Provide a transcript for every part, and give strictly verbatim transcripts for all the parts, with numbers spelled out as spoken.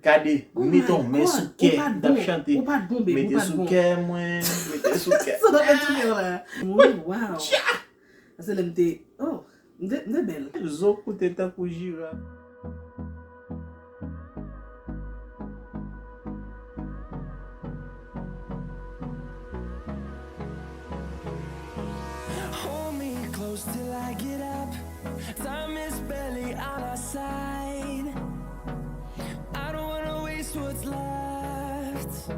Gade, m mete yon men sou kè, m t ap chante. Mete sou kè mwen, mete sou kè. Sa w t ap met sou kè w la? Mwen, wow. Tcha! Paske lè m te, oh, m te, m te bèl. Zo koute tankou jiraf. Hold me close till I get up. Time is barely on our side. I don't wanna waste what's left.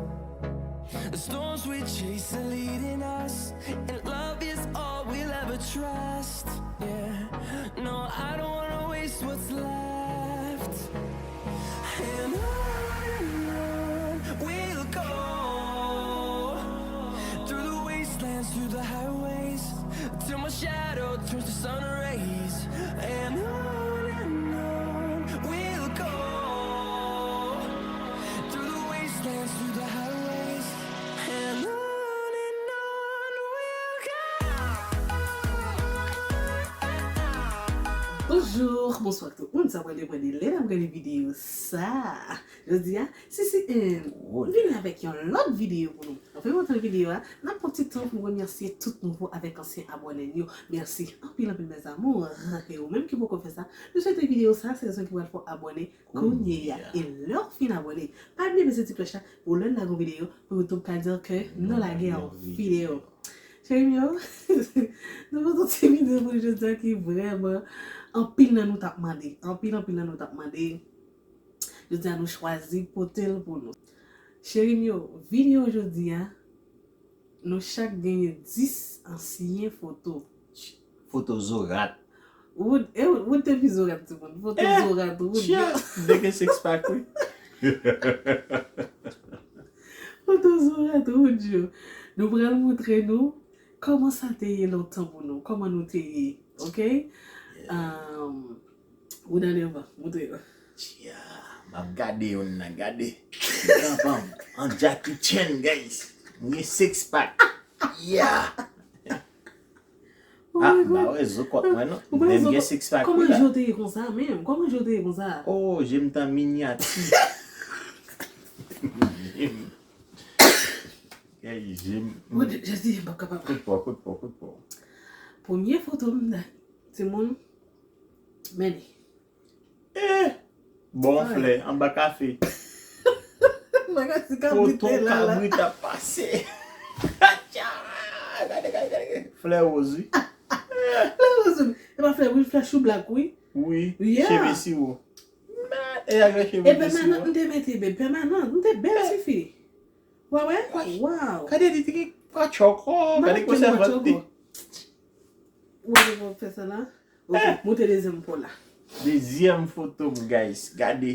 The storms we chase are leading us, and love is all we'll ever trust. Yeah, no, I don't wanna waste what's left. And on and on we'll go, through the wastelands, through the highways, till my shadow turns to sun rays. And on and on we'll go, through the wastelands, through the highways, and on and on we'll go. Bonjou, bonswa tout moun, sa pral de mwen de lè n ap gade videyo sa. Jodi a, Sisi N vini avèk yon lòt videyo pou nou. Anvan m montre videyo a, n ap pran ti tan pou n remèsye tout nouvo avèk ansyen abòne n yo. Mèsi anpil, anpil, mes amours. E ou menm ki poko fè sa, nou swete videyo sa, se rezon ki pral fè w abòne kounye a. E lè w fin abòne, pa bliye bese ti klòch la pou lè n lage yon videyo, pou YouTube ka di ke nou lage yon videyo. Cheri m yo, nou pote yon ti videyo pou nou jodi a ki vrèman anpil nan nou t ap mande. Anpil, anpil nan nou t ap mande. Jodi a nou chwazi pote l pou nou. Cheri m yo, videyo jodi a, nou chak genyen dis ansyen foto. Foto zo rat. Wood, e Wood, Wood te pi zo rat, timoun. Foto zo rat, Wood yo. M te gen six pack, wi. Foto zo rat, Wood yo. Nou pral montre nou kòman sa te ye lontan pou nou, kòman nou te ye, oke? Um, Wood, ale anvan, montre yo. Tia, m ap gade youn nan, gade. Gran fanm, an Jackie Chan, guys. M gen six pack. Yeah. Ah, m pa wè zo kòt mwen non. M gen six pack wi la. Kòman je w te ye konsa menm? Kòman je w te ye konsa? Oh, je m t an minyati. Gay je m. Jezi, m p ap kapab. Kout po, kout po, kout po. Premye foto m, timoun, men li. Eh! Bon flè, anba kafe. Poto kabrit ap pase. Gade, gade, gade. Flè woz, wi. Flè woz, wi. E pa flè, wi, flè chou blak, wi. Wi, cheve siwo. E avèk cheve siwo. E pèmanant, m te mete, bèl pèmanant. M te bèl tifi. Wa wè? Wow. Gade, li te gen pwa tchòkò. Gade kòman sa vant li. Ou wè, fè sa la. Ok, montre dezyèm po la. Dezyèm foto m, guys. Gade.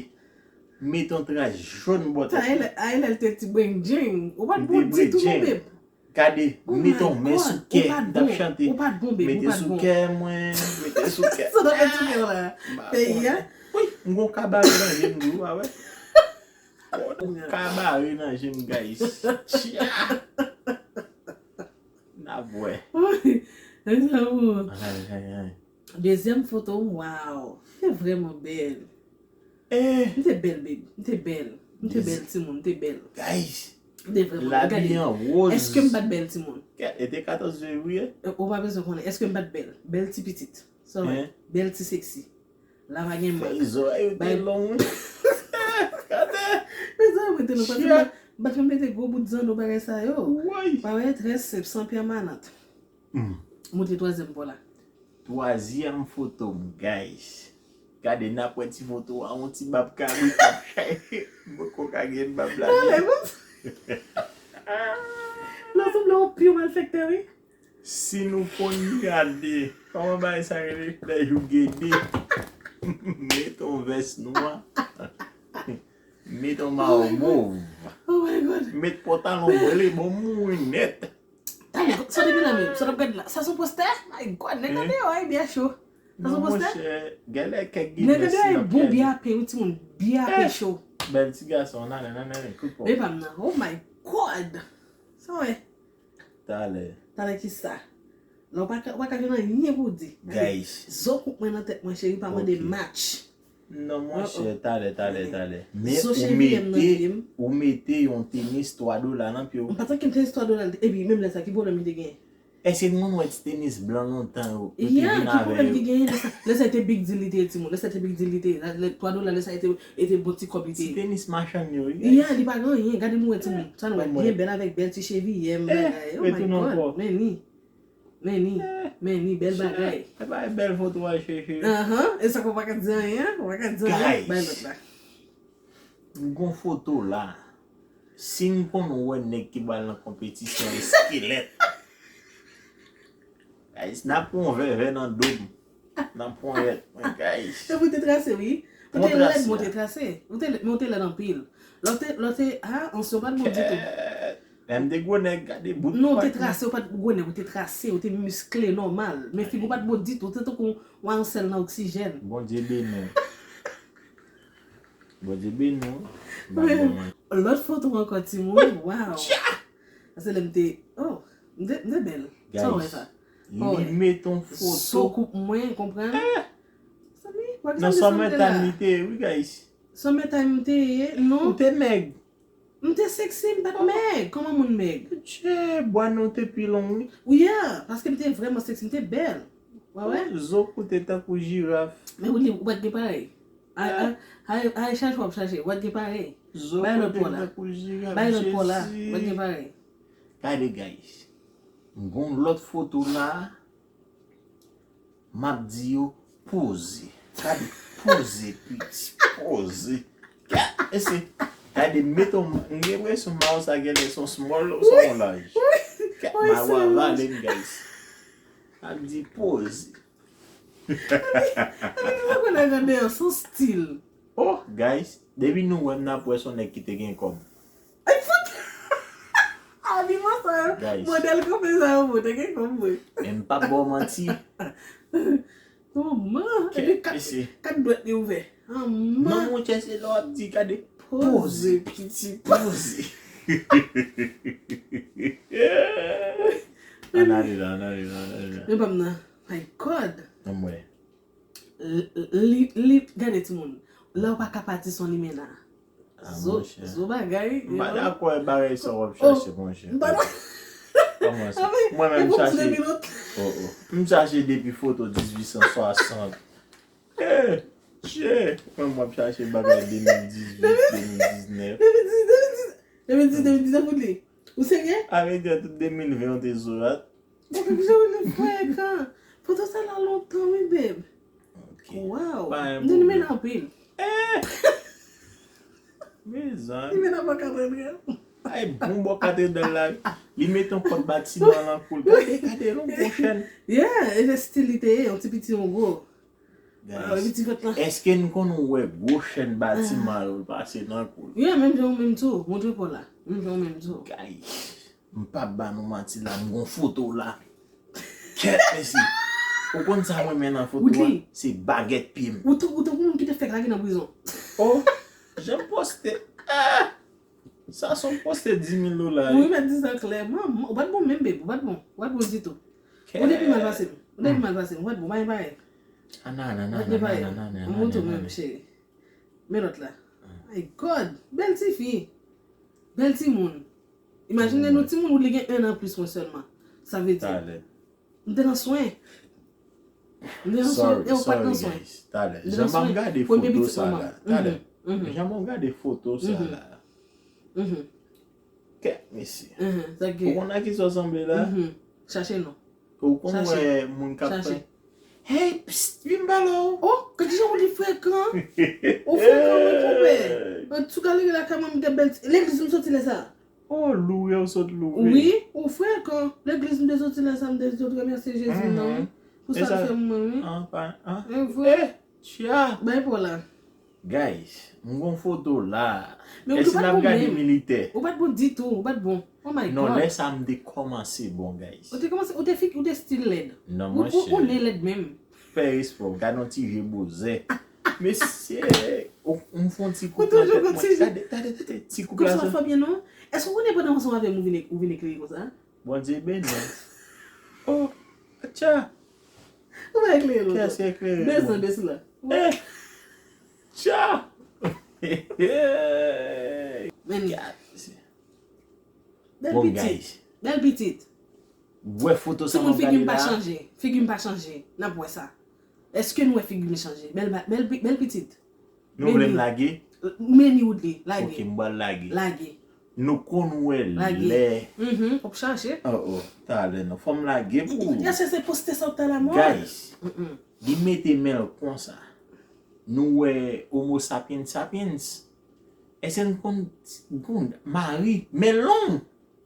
Met yon tras jòn bò tèt li. Ayè lè l te ti brenjeng. Ou pa t bon ditou non, babe. Gade, met yon men sou kè. M t ap chante. Mete sou kè mwen, mete sou kè. Sa w t ap met sou kè w la? Peyi a. Wi, m gon kabare nan je m tou, ou pa wè? Kabare nan je m, guys. Tcha! N ap wè. Ay, ay, ay. Dezyèm foto, wow. Li te vrèman bèl. Eh. M te bèl, babe. M te bèl. M te bèl, timoun. M te bèl. Guys. M te vrèman bèl. Gade. Èske m pa t bèl, timoun? E te katòz fevriye. Ou pa bezwen konnen. Èske m pa t bèl? Bèl ti pitit. Sa w wè? Bèl ti seksi. La pa gen mank. Fèy zòrèy ou te long, wi. Gade. Fèy zòrèy mwen te long. Paske m pa t janm mete gwo bout zanno bagay sa yo. Woy. Pa wè, trè senp, san pèmanant. Montre twazyèm po la. Twazyèm foto m, guys. Gade, n ap wè ti foto a, yon ti bab kabrit ap chache. M poko ka gen bab la. Lè w sanble yon pye malfektè, wi. Si nou konn gade, kòman bagay sa rele? Lè jou gede. Met yon vès nwa. Met yon mayo mov. Oh my God. Met pantalon ble, bon mouri nèt. Tande, sa depi la menm, sa n ap gade la. Sa se yon postè? My God, nèg la deyò, wi, byen cho. Sa se yon postè? Monchè, genlè kèk Guinness nan pyè li. Nèg la deyò, bon byen ape, wi, timoun, byen ape cho. Bèl ti gason, nan, nan, nan, nan, kout po. Men pa m nan, oh my God. Sa w wè? Talè. Talè kisa? La w pa ka, w pa ka jwenn anyen pou w di. Gade, zo kout mwen nan tèt mwen, cheri, pa mande match. Non, monchè, talè, talè, talè. Men ou mete, ou mete yon tenis twa dola nan pye w. M pa t gen tenis twa dola, epi menm lè sa, ki pwoblèm li te gen? Èske nou wè ti tenis blan lontan yo, yo te vin avè yo? Ki pwoblèm ki genyen? Lè sa, lè sa te big deal li te ye, timoun. Lè sa te big deal li te ye. Lè, twa dola, lè sa te, te bon ti kòb li te ye. Ti tenis machann yo, wi, guys. Yeah, li pa gen anyen. Gade m wè, timoun. Sa nou wè, byen bèl avèk bèl ti cheviyè, m bagay. Oh my God, men ni. Men ni, men ni, bèl bagay. E pa bèl foto a chèche. Ahan, e sa k ou pa ka di anyen, ou pa ka di anyen, bay lòt la. M gon foto la. Si n konn wè nèg ki pral nan konpetisyon eskelèt. Guys, n ap pran vèvè nan do m. N ap pran rèt mwen, guys. Epi ou te trase, wi. Ou te lèd, men ou te trase. Ou te lèd, men ou te lèd anpil. Lè w te, lè w te, ah, ansyon pa t bon ditou. Lè m te gwo nèg, gade bout. Non, ou te trase, ou pa t gwo nèg, ou te trase, ou te miskle nòmal. Men figi w pa t bon ditou, ou te tankou yon ansèl nan oksijèn. Bondye beni w. Bondye beni w. Lòt foto ankò, timoun, waw. Paske lè m te, oh, m te, m te bèl. Sa w wè sa? Li met yon foto. Sou koup mwen, konprann? Nan summertime li te ye, wi, guys. Summertime m te ye, non. Ou te mèg. M te seksi, m pa t mèg. Kòman moun mèg? Che, bwa nou te pi long, wi. Wi, yeah, paske m te vrèman seksi, m te bèl. Wè, wè. Zo koute tankou jiraf. Men ou li, ou pa t gen parèy. Ay, ay, ay, ay, chache w ap chache, ou pa t gen parèy. Bay lòt pò la. Bay lòt pò la, ou pa t gen parèy. Gade, guys. M gon lòt foto la. M ap di yo, poze. Gade, poze, piti, poze. Gade, ese, gade, mete yon, m gen enpresyon mayo sa genlè se yon small ou se yon large. Gade, mayo a vale m, guys. M ap di, poze. Ann, ann, ann, ann, ann, ann, se yon stil. Oh, guys, depi nou wè m, n ap wè se yon nèg ki te gen kòb. Ay, fout! Abiman sa yo. Modèl kanpe sa yo, bon, te gen kòb, wi. Men m p ap ba w manti. Manman, epi kat, kat dwèt li ouvè. Manman. Non, monchè, se lè w ap di, gade, poze, piti, poze. Ann ale la, ann ale la, ann ale la. Men pa m nan. My God. Anmwey. Li, li, gade timoun. Lè w pa ka pati san limena. Zo, zo bagay. M pa dakò e bagay sa w ap chache, monchè. M pa dakò. Mwen menm m chache. Oh, oh. M chache depi foto dizuit san swasant. Eh, che. Mwen m ap chache bagay de mil dizuit, de mil diznèf. De mil dizuit, de mil dizuit. De mil dizuit, de mil diznèf ou li. Ou serye? Avèk tout de mil ven an te zo a. Bon, baby, jan ou li frekan. Foto sa la lontan, wi, babe. Ok. Wow. M te limena anpil. Eh! Mezanmi. Limena bò katedral. Ay, bon bò katedral la. Li mete yon kòt batiman lan kou l. Gade, gade, yon bon chèn. Yeah, e se stil li te ye, yon ti piti, yon gwo. Guys, èske n konn wè gwo chèn batiman yo pase nan kou l? Yeah, menm jan ou menm tou. Montre kò la. Menm jan ou menm tou. Guys, m p ap ba nou manti la, m gon foto la. Kèt, mesye. Ou konn sa mwen renmen nan foto a? Se bagèt pye m. Ou tankou, ou tankou moun ki te fèk lage nan prizon. Oh, jan m poste. Ah! Sa se yon poste dis mil dola, wi. Wi, mèt di sa klèman. Ou pa t bon menm, babe. Ou pa t bon. Ou pa t bon ditou. Ou te pi mal pase m. Ou te pi mal pase m. Ou pa t bon. Pa gen parèy. Anana, anana, anana, anana. M montre w menm, cheri. Men lòt la. My God. Bèl tifi. Bèl timoun. Imajine nou, timoun ou li gen en an plis mwen sèlman. Sa vle di. M te nan swen. M te nan swen, e ou pa t nan swen. Talè. Jan m ap gade foto sa la. Talè. Jan m ap gade foto sa la. Kèt, mesye. Ou konn a kisa w sanble la? Chache non. Ou konn wè moun k ap fè. Hey, pst, vin m pale w. Oh, gad kijan ou li frekan. Ou frekan, wi, konpè. An tou ka, leve lakay mwen, m gen bèl ti, legliz m soti lè sa. Oh, loure ou sot loure. Wi, ou frekan. Legliz m te soti la sa, m te sot remèsye Jezi nan, wi. Pou sa l fè mwen, wi. E vre. Tcha. Bay po la. Guys, m gon foto la. Èske n ap gade militè? Ou pa t bon ditou, ou pa t bon. Oh my God. Non, lè sa m te kòmanse bon, guys. Ou te kòmanse, ou te fik, ou te stil lèd. Non, monchè. Ou, ou, ou ne lèd menm. Fè respè w, gade yon ti je bozè. Mesye, ou, m fè yon ti koup nan tèt mwen. Gade, gade, gade, ti koup la sa. Koup sa fè byen non. Èske ou konnen pandan w ansanm avè m ou vin, ou vin eklere konsa? Bondye beni w. Oh, atcha. Ou pa eklere lontan. Kiyès ki eklere mwen? Desann de sou la. Eh! Tcha! Men, Bon, guys. Bèl pitit. Wè foto sa m ap gade la. Timoun, figi m pa chanje. Figi m pa chanje. N ap wè sa. Èske nou wè figi m chanje? Bèl, bèl, bèl pitit. Nou vle m lage? Meni Woodly, lage. Ok, m pral lage. Lage. Nou konn wè lè. Mhm, w ap chache. Oh, oh, talè non. Fò m lage pou ou. Ya chèche poste sa w ta la mò. Guys, li mete men l konsa. Nou wè Homo sapiens sapiens. Èske n konn, konn mari, men long?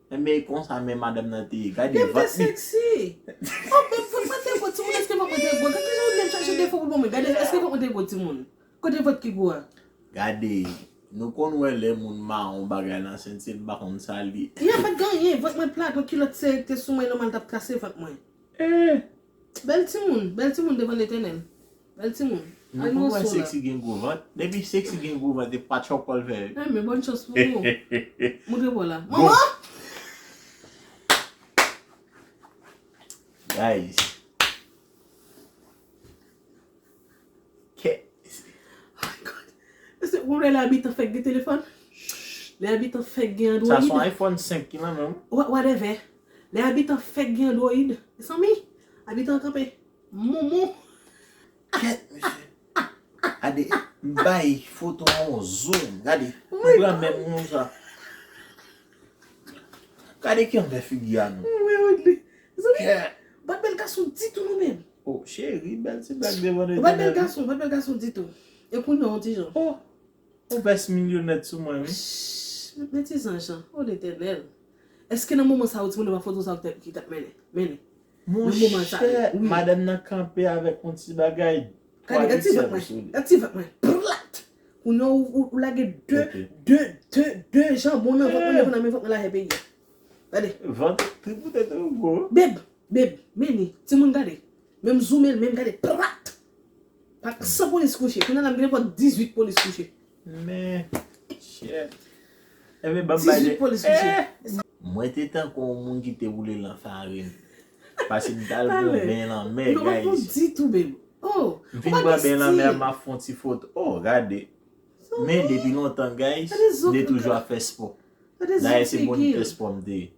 Men konsa men madanm nan te ye. Gade vant li. Sexy. Oh, men vant mwen te gwo, timoun, èske vant mwen te gwo? Gade jan w vle chache defo pou bon mwen. Gade, èske vant mwen te gwo, timoun? Kote vant ki gwo a? Gade, nou konn wè lè moun mawon bagay nan senti l, m pa konn sa l ye. Ya, pa t gen anyen, vant mwen plat, yon kilòt sere ki te sou mwen, nòmal t ap kase vant mwen. Eh! Bèl timoun, bèl timoun devan Letènèl. Bèl timoun. Nou konn wè Sexy gen gwo vant. Depi Sexy gen gwo vant, e patchòk pa l fè. Eh, men bòn chans pou ou. Montre bò la. Manman! Guys. Kè. Oh my God. Èske ou wè lè abitan fèk gen telefòn? Lè abitan fèk gen Android? Sa se yon iPhone senk ki nan men w. Whatever. Lè abitan fèk gen Android, mezanmi, abitan kanpe. Moumou. Kèt, mesye. Gade, m bay foto a yon zoom. Gade, m pran menm moun sa. Gade ki anvè figi a non. Mwen wè li. Mezanmi, bat bèl gason ditou non menm. Oh, cheri, bèl ti blag devan Letènèl. Bat bèl gason, bat bèl gason ditou. E kounye a yon ti jan. Oh. Ou vès milyonèt sou mwen, wi. Men ti zanj lan, o Letènèl. Èske nan moman sa yo, timoun yo pa foto sa yo ki t ap mennen? Mennen. Nan moman sa yo, wi. Monchè, madanm nan kanpe avèk yon ti bagay. Gade, gade ti vant mwen. Gade ti vant mwen. Plat! Kounye a, ou, ou, ou lage de, de, de, de janbon nan vant mwen, nan men vant mwen lajè peyi a. Gade. Vant tripote tou gwo. Beb, beb, mennen. Timoun gade. Menm zoumen l, menm gade, prat! Pak san polis kouche. Kounye a la, m gen nenpòt dizuit polis kouche. Men, shit. Enben, ban m bay de. Dizuit polis kouche. Mwen te tankou yon moun ki te woule nan farin. Paske m t al pran ben lanmè, guys. Non, ditou, babe. Oh, m fin pran ben lanmè, m ap fè yon ti foto. Oh, gade. Men depi lontan, guys, m te toujou ap fè spò. Dayè, se monitè spò m te ye.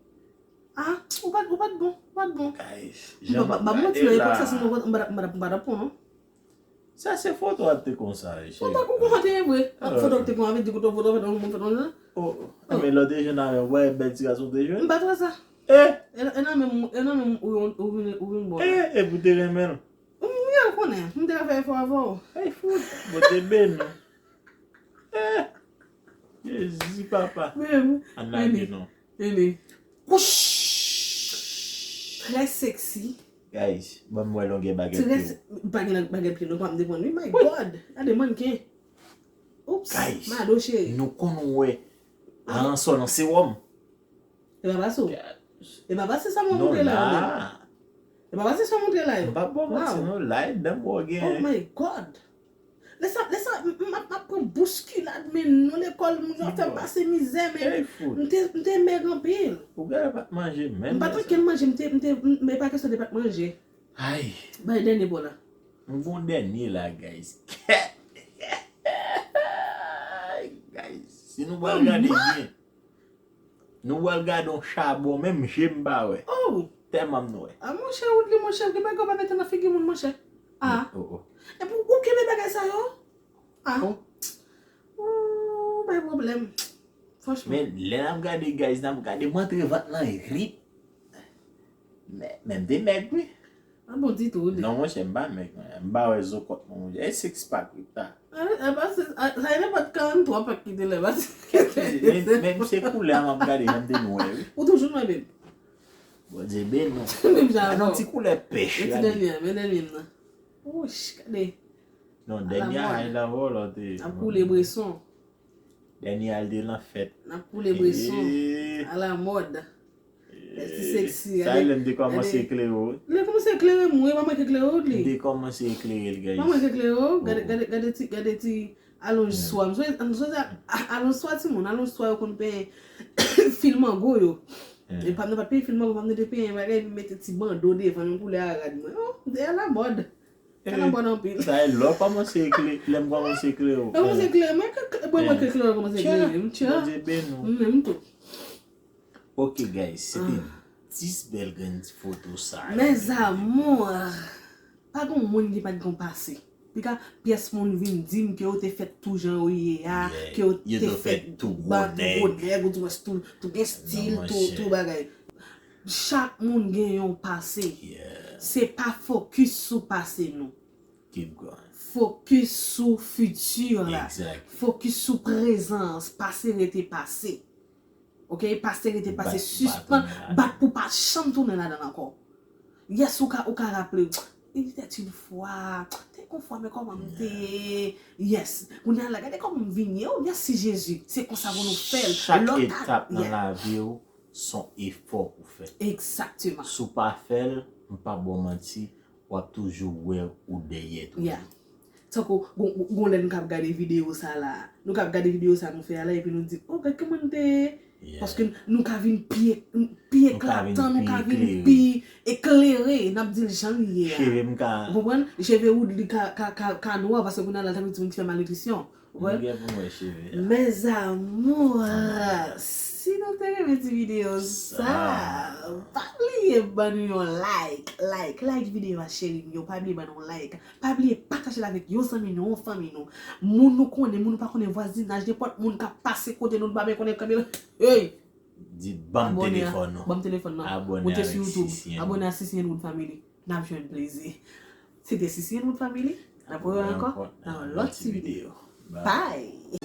Ah, ou pa t, ou pa t bon, ou pa t bon. Guys, jan m ap gade la. M pa t, m pa t pon non. Sa se foto a te konsa, cheri. Ou pa konn kòman te ye vre. Foto a te konsa, vle di kote foto a fèt, yon moun fèt konsa. Oh, oh. Men lòt jou nan men, ou pa wè bèl ti gason te jwenn? M pa t wè sa. Eh! E nan menm, e nan menm ou, ou vin, ou vin bon la. Eh, epi w te renmen l. M, m al konnen, m te ka fè efò avè w. Ay fout, Bondye beni w. Eh! Jezi papa. Ann lage non. Mene. Wouch! Trè sexy. Guys, ban m wè longè bagèt pye w. Bagèt, bagèt pye nou pa m depann wi, my God. Gade mannken. Oups, Mado cheri. Nou konn wè aransò nan sewòm. E pa pase w. E pa pase sa mwen montre la yo menm. E pa pase sa mwen montre la yo. M pa bon manti non, la e dan m wè w gen. Oh my God. Lè sa, lè sa, m, m, m ap pran bouskilad, men nou lekòl, moun yo ap fè m pase mizè, men m te, m te mèg anpil. Ou gade pa t manje menm. M pa t ankenn manje, m te, m te, m, men pa kesyon de pa t manje. Ay. Bay dènye bò la. M gon dènye la, guys. Guys, si nou pral gade byen. Nou pral gade yon chabon, menm je m pa wè. Oh! Tèlman m nwè. Ah, monchè, Woodly, monchè, gen bagay ou pa mete nan figi moun, monchè. Ah. Oh, oh. Epi ou kenbe bagay sa yo? Ah. Oh. Ooh, bay pwoblèm. Franchman. Men lè n ap gade, guys, n ap gade, m antre vant lan rip. Men, men m te mèg, wi. Ah bon, ditou, wi. Non, monchè, m pa mèg, mwen. M pa wè zo kòt mwen, monchè. E six pack, wi, ta. Ah, e pa se, ah, sa e nenpòt karannntwa pak ki te la, e pa se. Men, men se koulè a m ap gade, jan m te nwè, wi. Ou toujou nwè, babe. Bondye beni w. Menm jan avè w. Yon ti koulè pèch, gade. Men ti dènye a, men dènye m nan. Wouch, gade. Non, dènye a, ay la, vòlò te. N ap koule bweson. Dènye a, l te nan fèt. N ap koule bweson. Alamòd. Ti sexy, sa gade, lè m te kòmanse eklere w. Lè kòmanse eklere m, wi, pa mwen ki eklere w, li. M te kòmanse eklere l, guys. Pa mwen ki eklere w, gade, gade, gade ti, gade ti alonj swa. M sonje, m sonje a, alonj swa timoun, alonj swa yo konn penyen fil mango yo. E pa m nan pa t penyen fil mango, pa m nan te penyen bagay, epi mete ti bando devan, yon koulè a rad mwen. Oh, m te alamòd. Sa nan bon anpil. Sa e lè w kòmanse ekle, lè m kòmanse ekle w. Kòmanse ekle, mwen ke mwen mwen ke klere kòmanse ekle m. Tcha. Bondye beni w. Menm tou. Ok guys, se te dis bèl grenn ti foto sa. Mes amours, pa gen moun ki pa t gon pase. Pika pyès moun vin di m ke yo te fèt tou jan yo ye a, ke yo te fèt tou gwo nèg, ou di wè tou tou gen stil, tou tou bagay. Chak moun gen yon pase. Se pa fokis sou pase nou. Keep going. Fokis sou fiti la. Exactly. Fokis sou prezans. Pase rete pase. Ok, pase rete pase. Sispann bat pou pa janm tounen ladan ankò. Yes, ou ka ou ka raple. Il était une fois, te gon fwa, men kòman m te. Yes. Kounye a la, gade kòman m vin ye. Oh, mèsi Jezi. Se konsa pou nou fè l. Chak etap nan lavi w, se yon efò pou fè. Egzakteman. Si w pa fè l, m pa ba w manti, w ap toujou wè ou dèyè tou. Yeah. Tankou, gon, gon lè nou k ap gade videyo sa la. Nou k ap gade videyo sa nou fè a la, epi nou di, oh, gad kòman m te ye. Paske nou ka vin pi, pi eklatan, nou ka vin pi eklere. N ap di l jan l ye a. Cheve m ka. Ou konprann? Cheve ou li ka, ka, ka, ka nwa, paske kounye a la, tankou ti moun ki fè malnitrisyon. Ou konprann? Gen pou mwen cheve a. Mes amours, si nou te renmen ti videyo sa, pa bliye ban nou yon like, like, like videyo a, cheri m yo, pa bliye ban nou like. Pa bliye pataje l avèk yon zanmi nou, yon fanmi nou. Moun nou konnen, moun nou pa konnen, vwazinaj, nenpòt moun k ap pase kote nou, nou pa byen konnen kanpe. Hey! Di ban m telefòn ou. Ban m telefòn nan. Abòne avèk Sisyen. Abòne a Sisyen Wood Family. N ap jwenn plezi. Se te Sisyen Wood Family. N ap wè ankò nan yon lòt ti videyo. Bye!